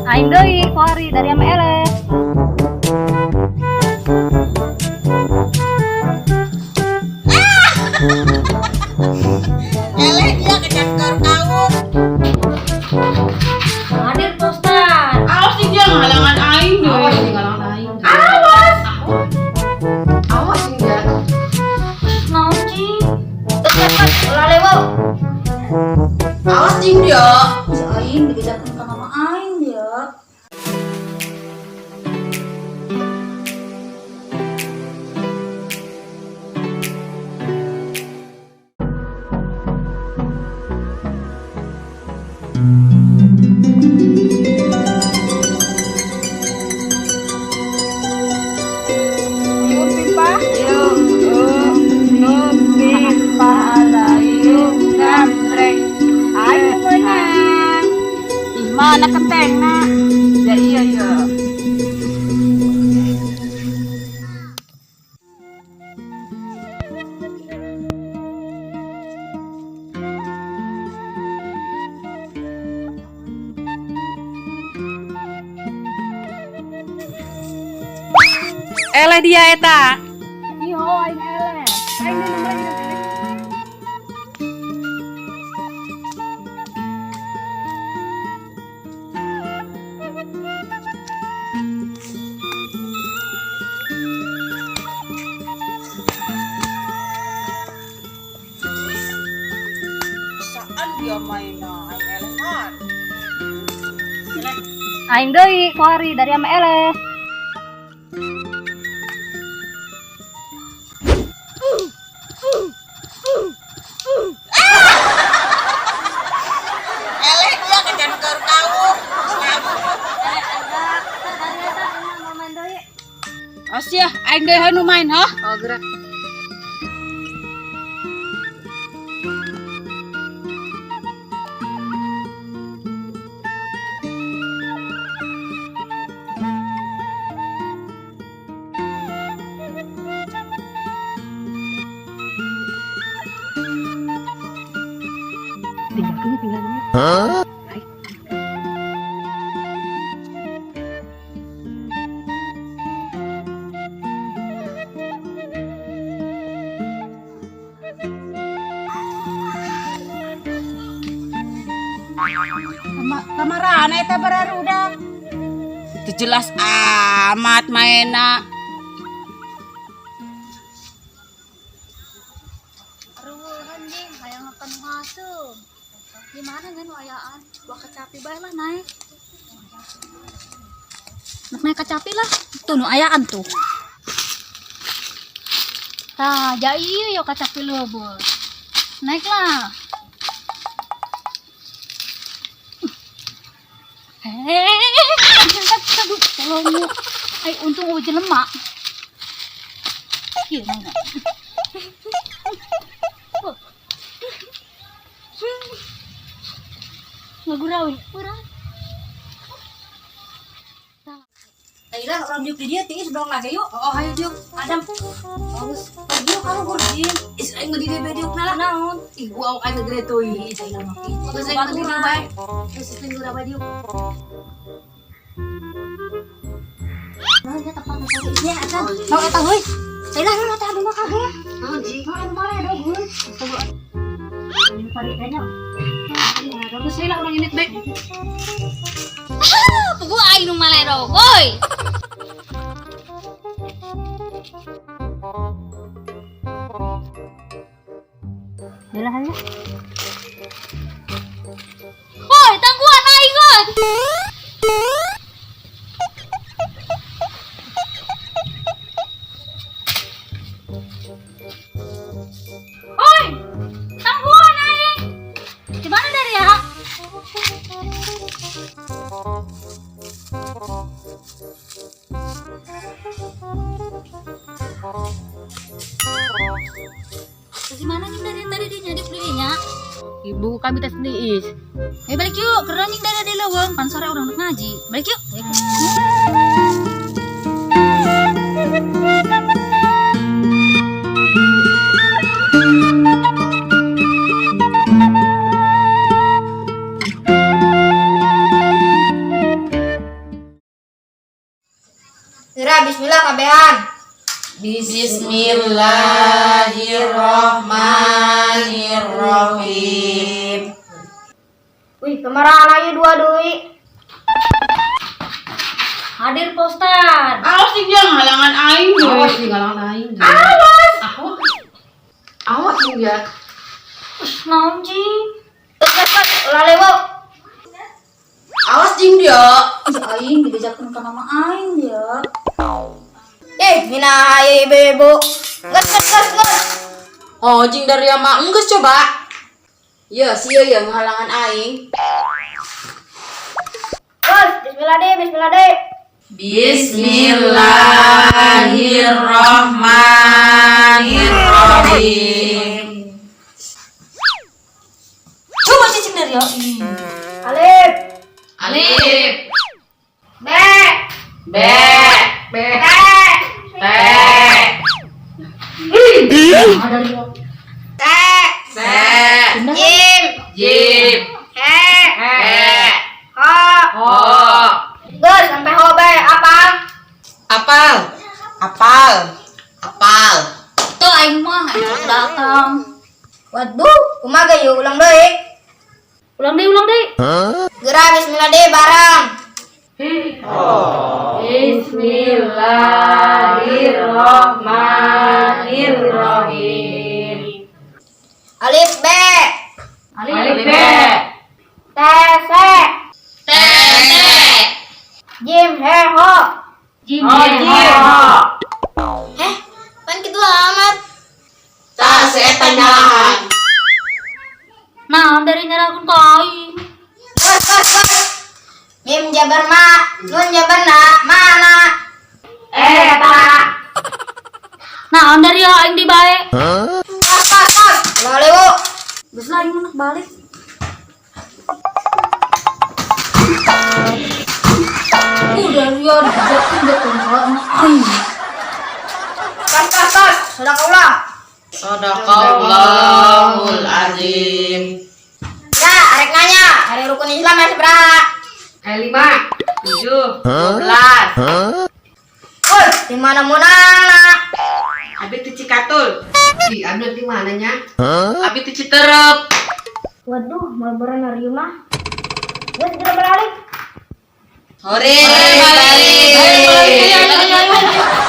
Aing deui kuari dari ame eleh. Eleh dia kejar kaur. Hadir Ustaz. Awas sih dia ngalangan aing deh. Awas sih ngalangan aing. Awas. Awas sih dia. Naon cing? Ulah lewo. Awas sih dia. Si aing dikejarkeun ka mama aing ya. Yuk pipa. Yuk. Yuk pipa alayu gambreng. Aing menang. Ih mana ketengna? Ya iya ya. Eleh dia eta. Iyo aing eleh. Aing deui nomor eleh. Saan dia main aing elehan. Aing deui kuari dari ame eleh. Eleh dia kejar kaur. Asia, aing deui nu main ha? Oh gerak. Tinggal dulu, tinggal dulu. Huh? Kamarana eta bararudak. Teu jelas amat maena. Aduh anjing, hayang makan haseum. Di mana ngan ayaan? Buah kacapi bae lah naik. Nak naik kacapi lah. Tuh nu ayaan tuh. Tah, ja ieu yo kacapi leubeut. Naiklah. Aduh, tolong. Ay, untung eueuh jelema. Ieu naik. Ngagurawi, urang. Ayolah orang diuk di dia tiis dong lagi yuk. Oh, hayu diuk. Adam. Bagus. Diuk kalau gurjin. Is aing mah di dieu diuk na lah. Naon? Ih, wow aing gede tuh. Ih, aing mah. Geus aing mah di dieu bae. Geus aing gura bae diuk. Nah, dia tempat tadi. Ya, eta. Mau eta heuy. Ayolah, lah teh anu mah kagak. Naon ji? Mau anu mah ada heuy. Ini pari tanya. Bagus lah orang ini bae. Pugu aing nu malerok, oi. Yalah, halah. Woi, tangguhan aing euy. Woi, tangguhan aing. Di mana dari ya? Gimana nih dari tadi dia nyadip dirinya? Ibu kami tes diis. Eh balik yuk, keren nih dari di leuweung, pan sore urang rek ngaji. Balik yuk. Geura bismillah kabehan. Bismillahirrahmanirrahim. Wih, kemana ieu dua deui? Hadir Pak Ustad. Awas sih dia ngahalangan aing. Awas nih ngalangan aing. Awas. Awas. Awas nih dia. Us naon jing? Geus geus, ulah lewat. Awas jing dia. Ih, aing dibejakeun ka nama aing ya. Eh, mina ieu ibu-ibu. Geus geus geus geus. Oh, jing dari mah enggeus coba. Ya, sia ya ngahalangan aing. Geus, bismillah deh, bismillah deh. Bismillahirrahmanirrahim. Coba cicing dari ya. Ih. Alif, Alif, B, B, B. T, T, Ada dari ya. T, C, Jim, Jim, H, H, H. O. Geus sampai H B apa? Apal, apal, apal. Tuh aing mah aing datang. Waduh, kumaha yeuh ulang deui. Ulang deui, ulang deui. Geura bismillah deh bareng. Bismillahirrahmanirrahim. Alif B, Alif B. T C, T, T, Jim H H. Jim. Oh, Jim. Heh, pan kitu amat. Tah, si eta nyalahan. Nah, dari nyalakeun ka aing. Geus geus geus. Mim jabar ma, nun jabar na, mana? Eta. Nah, dari aing di bae. Tos tos tos. Ulah lewo. Geus lah aing mah nak balik. Udah ya dibejakeun betul ka aing. Tos tos tos. Sadaqallah. Sadaqallahul azim. Ya, arek nanya, ari rukun Islam aya sabaraha? Kayak 5, 7, 12. Woi, di mana munana? Abi ti Cikatul. Di anu di mananya? Abi ti Citerep. Waduh, mau berenang mah. Geus segera balik. Hore, balik. Ayo, ayo, ayo, ayo.